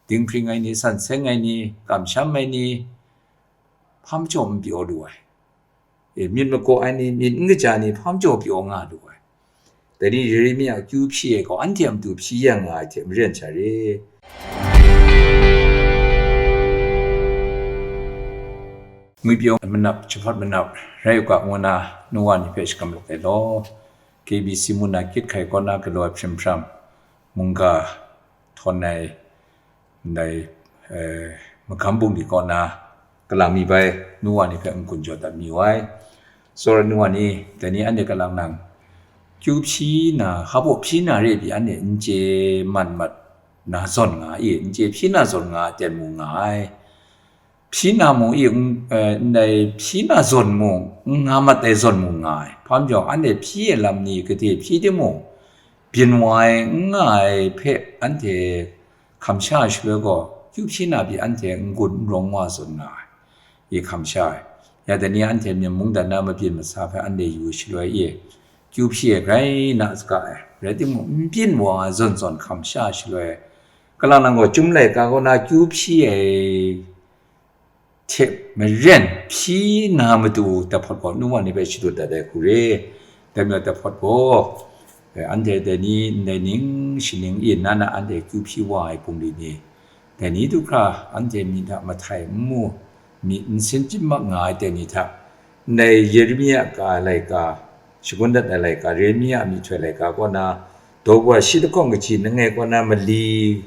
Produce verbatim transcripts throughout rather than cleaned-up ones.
Dinghpring ai ni, san seng ai ni, kamsham ai ni, hpa majaw n pyaw lu ai. E, myit magaw ai ni, myit n kaja ni, hpa majaw pyaw nga lu ai. Dai ni Yeremia akyu hpyi ai gaw, anhte a matu hpyi yang nga ai hte maren sha re. Ngwipyaw manap, jahpawt manap, rai u ga ngu na, nu wa ni hpe shakram luk ai law, K B C mung na kyit hkai kaw na galaw ai hprim hpram, mungga htawn ai, ndai, eh, magam bungli kaw na, kalang mi bai, nu wa ni hpe n-gun jaw dat mi wai. Tsawra nu wa ni, dai ni anhte kalang nang, kyu hpyi na, hpa baw hpyi na re pyi anhte n chye man mat na zawn nga i, n chye hpyi na zawn nga ten mu nga ai. Hpyi na mung i, n-, eh, ndai hpyi na zawn mung, n nga mat ai zawn mung nga ai. Hpa majaw, anhte hpyi ai lam ni gade hpyi timung, byin wa ai n nga ai hpe anhte hkamsha ai shaloi gaw, kyu hpyi na pyi anhte n-gun n rawng wa zawn nga ai, i hkamsha ai. Ya dai ni anhte myen mungdan na mabyin masa hpe anhte yu shaloi i, kyu hpyi ai grai na saga ai, rai timung, n byin wa ai zawn zawn hkamsha ai shaloi, kalang nang gaw Chyum laika kaw na kyu hpyi ai hte maren hpyi na matu dai hpawt gaw nu wa ni hpe shadut dat ai hku re. Dai majaw dai hpawt gaw, eh, anhte dai ni ndai ning shaning i na na anhte kyu hpyi wa ai bungli ni, dai ni du hkra anhte myit hta mahtai n mu, myit n sin chyit mak nga ai dai ni hta, ndai Yeremia ka ai laika, shagun dat ai laika, Yeremia a myihtoi laika kaw na, daw wa shi lahkawng kaji langai kaw na mali,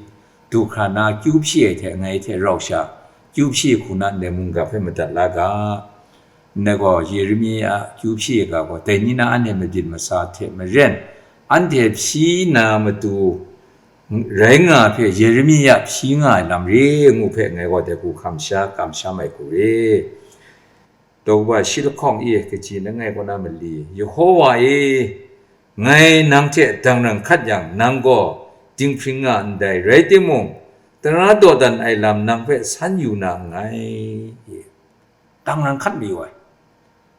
du hkra na kyu hpyi ai hte ngai hte rau sha, kyu hpyi hku na ndai mungga hpe madat la ga. Ndai gaw Yeremia kyu hpyi ai ga gaw, dai ni na anhte mabyin masa hte maren, anhte hpyi na matu rai nga hpe Yeremia hpyi nga ai lam re ngu hpe ngai gaw dai hku hkamsha kamsham ai hku re. Daw wa shi lahkawng e kaji langai kaw na mali, Yehowa e, ngai nang hte dangrang hkat yang, nang gaw dinghpring nga ndai, rai timung, tara dawdan ai lam nang hpe san yu na nngai. Dangrang hkat mayu ai.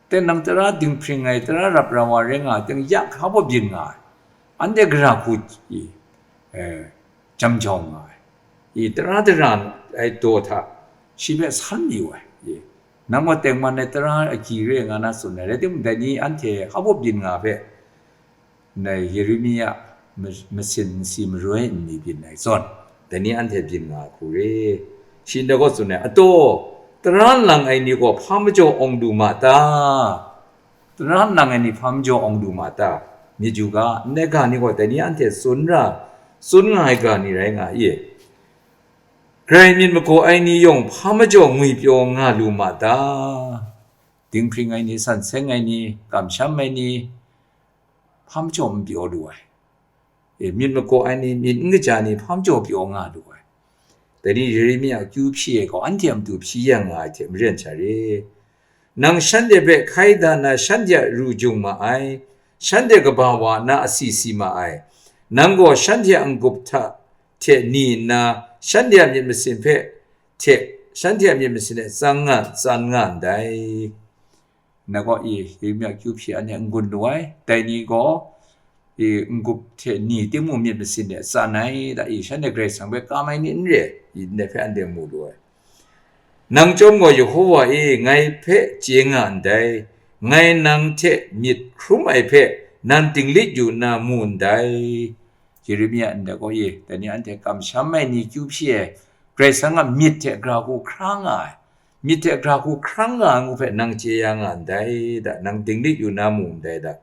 Teng nang tara dinghpring ai, tara rap ra wa rai nga ai, teng ya hka baw byin nga ai. Anhte gara hku i, eh, jam jau nga ai. I tara dara ai daw hta shi hpe san mayu ai. I, nang gaw tengman ai tara agyi re nga na tsun ai, rai timung, dai ni anhte hpa baw byin nga hpe, ndai Yeremia ma-, masin nsi maroi nni byin ai zawn, dai ni anhte byin nga ai hku re. Shi ndai gaw tsun ai, ataw, tara nlang ai ni gaw hpa majaw awng lu ma ta? Tara nlang ai ni hpa majaw awng lu ma ta? Myit yu ga, ndai ga ni gaw dai ni anhte tsun ra, tsun nga ai ga ni rai nga i? Grai myit magaw ai ni yawng hpa majaw ngwipyaw nga lu ma ta? Dinghpring ai ni, san seng ai ni, kamsham ai ni, hpa majaw n pyaw lu ai. E, myit magaw ai ni, myit n kaja ni, hpa majaw pyaw nga lu ai. Dai ni Yeremia akyu hpyi ai gaw, anhte a matu hpyi yang nga ai hte maren sha re. Nang shanhte hpe hkai da na, shanhte a ru jung ma ai, shanhte kaba wa na asi si ma ai. Nang gaw shanhte a n-gup hta hte ni nna, shanhte a myit masin hpe hte, shanhte a myit masin e tsang nga, tsan nga ndai. Na gaw i, Yeremia akyu hpyi anhte n-gun lu ai, dai ni gaw i, n-gup hte ni timung myit masin de tsan ai, da i, shanhte Karai Kasang hpe kam ai ni n re, i, ndai hpe anhte mu lu ai. Nang chyawm gaw, Yehowa e, ngai hpe chye nga ndai, ngai nang hte myit hkrum ai hpe nang dinglik yu nna mu ndai. Yeremia ndai gaw i, dai ni anhte kamsham ai ni kyu hpyi ai, Karai Kasang a myit hte gara hku hkra nga ai, myit hte gara hku hkra nga ai ngu hpe nang chye ya nga ndai da, nang dinglik yu na mu ndai da.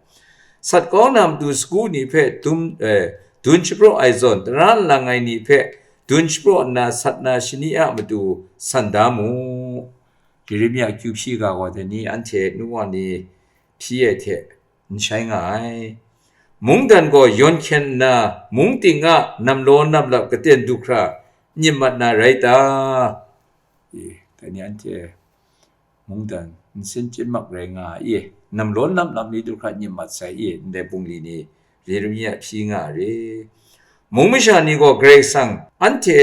Sat kau na matu sagu ni hpe dum, eh, dun shapraw ai zawn, tara nlang ai ni hpe dun shapraw nna sat na shani a matu san da mu. Yeremia akyu hpyi ga gaw dai ni anhte nu wa ni hpyi ai hte n shai nga ai. Mungdan gaw yawn hkyen nna, mung ting a namlaw namlap katen du hkra nyim mat na rai ta? I, dai ni anhte mungdan nsin chyit mak rai nga i, namlaw namlap ni du hkra nyim mat sai i, ndai bungli ni Yeremia hpyi nga re. Mung masha ni gaw Karai Kasang anhte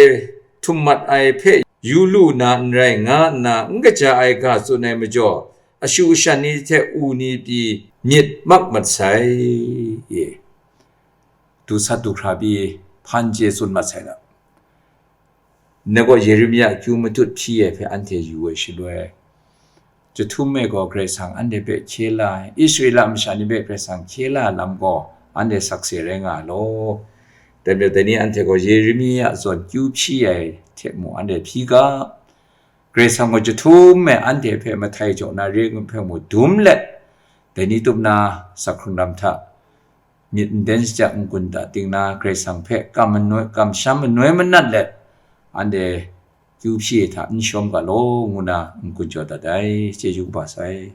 htum mat ai hpe yu lu na n rai nga nna n kaja ai ga tsun ai majaw, ashu ashan ni hte u ni pyi myit mak mat sai. Ye. Du sat du hkra pyi hpan chye tsun mat sai na. Ndai gaw Yeremia akyu matut hpyi ai hpe anhte yu ai shaloi, jahtum e gaw Karai Kasang anhte hpe hkye la ai, Israela masha ni hpe Karai Kasang hkye la ai lam gaw anhte sakse rai nga ai law. Dai majaw, dai ni anhte gaw Yeremia zawn kyu hpyi ai hte mung anhte hpyi ga, Karai Kasang gaw jahtum e anhte hpe mahtai jaw na re ai hpe mung dum let, dai ni tup na, sak hkrung lam hta myit nden shajang n-gun ta ting na, Karai Kasang hpe kam manoi, kamsham manoi manat let, anhte kyu hpyi hta n shawm ga law, ngu na n-gun jaw dat ai, chyeju kaba sai.